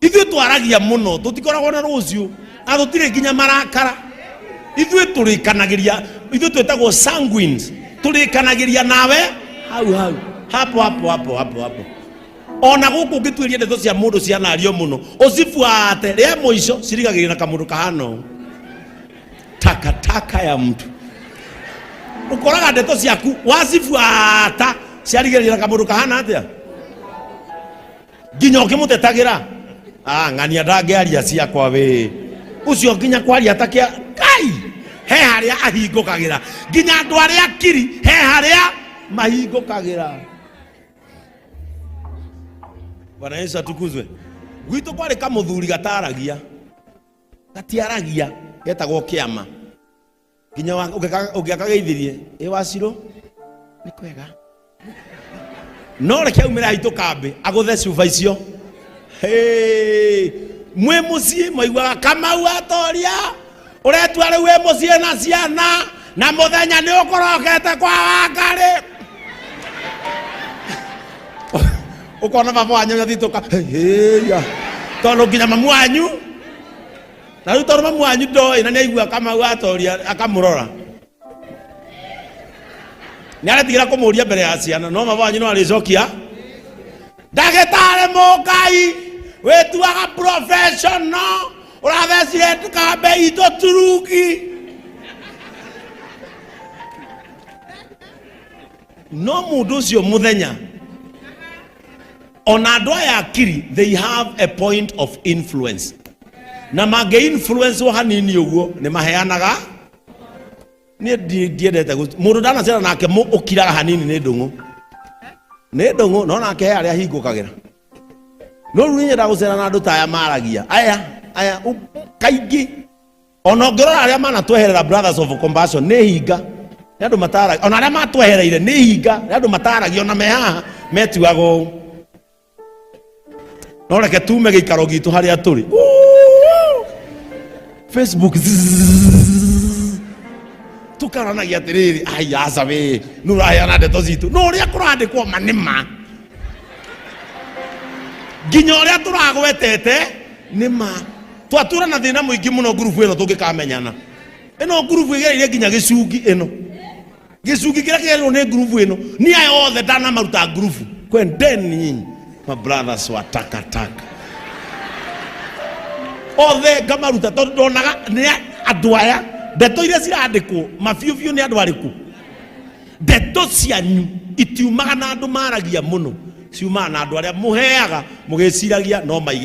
Ithuĩ twaragia mũno, tũtikoragwo na rũciũ, na tũtirĩ nginya marakara. Ithuĩ tũrĩkanagĩria, ithuĩ twĩtagwo sanguines, tũrĩkanagĩria nawe hau hau, hapo hapo hapo hapo hapo. Ona gũkũ ũngĩtuĩria ndeto cia mũndũ cianario mũno, ũcibuate rĩa mũico cirigagĩrĩria na kamũndũ kahana ũũ, takataka ya mtu. Ũkoraga ndeto ciaku wacibuata ciarigĩrĩria na kamũndũ kahana atĩa, nginya ũkĩmũtetagĩra, ah, ng'ania ndangĩaria ciakwa wĩ ũcio, nginya kwaria takia kai he harĩa ahingũkagĩra, nginya andũ arĩa kiri he harĩa mahingũkagĩra. Bwana Yesu atukuzwe. Gwitũ kwarĩ kamũthuri gataragia, gatiaragia, getagwo kĩama. Nginya ũngĩakageithirie, ĩ wacirũ nĩ kwega, no reke aumĩre haitũ kambĩ agũthe cuba icio. Hey, mwĩ mũciĩ maiguaga Kamau atoria ũretua rĩu wĩ mũciĩ na ciana na mũthenya nĩ ũkũrokete kwa Wangarĩ, ũkona baba wanyu athitũka heya, tondũ nginya mamu wanyu na rĩu tondũ mamu wanyu ndoĩ na nĩ aigua Kamau atoria akamũrora, nĩ aretigĩra kũmũria mbere ya ciana, no baba wanyu no arĩcokia ndagĩtarĩ mũngai wĩtuaga professional ũrathecire kambe itũ turungi. No mũndũ ũcio mũthenya ona andũ aya akiri, they have a point of influence, na mangĩ influence hanini ũguo nĩ maheanaga. Niĩ ndiendete mũndũ ndanacera nake ũkiraga hanini, nĩ ndũng'ũ, nĩ ndũng'ũ, no nake he harĩa ahingũkagĩra. No rĩu niĩ nyendaga gũcera na andũ ta aya maragia aya aya kaingĩ. Ona ũngĩrora arĩa manatweherera Brothers of Compassion nĩ hinga, nĩ andũ mataragia. Ona arĩa matwehereire nĩ hinga, nĩ andũ mataragia, ona me haha metuaga ũũ. No reke tume gĩikaro gitũ harĩa tũrĩ. Woo! Facebook zzzz. Tukaranagia atĩrĩrĩ, ai aca we nĩ ũraheana ndeto citũ, no ũrĩa kũrandĩkwo ma nĩ ma, nginya ũrĩa tũragwetete nĩ ma. Twatũra na thĩna mũingĩ mũno ngurubu ĩno tũngĩkamenyana. Ĩno ngurubu ĩgereire nginya gĩcungi, ĩno gĩcungi kĩrĩa kĩgereirwo nĩ ngurubu ĩno, ni aya othe ndanamaruta ngurubu. Kwendeni nyinyi ma brothers wa takataka othe ngamaruta, tondũ ndonaga nĩ andũ aya ndeto iria cirandĩkwo mabiũ biũ nĩ andũ arĩkũ. Ndeto cianyu itiumaga na andũ maragia mũno, ciumaga na andũ arĩa mũheaga mũgĩciragia no maige.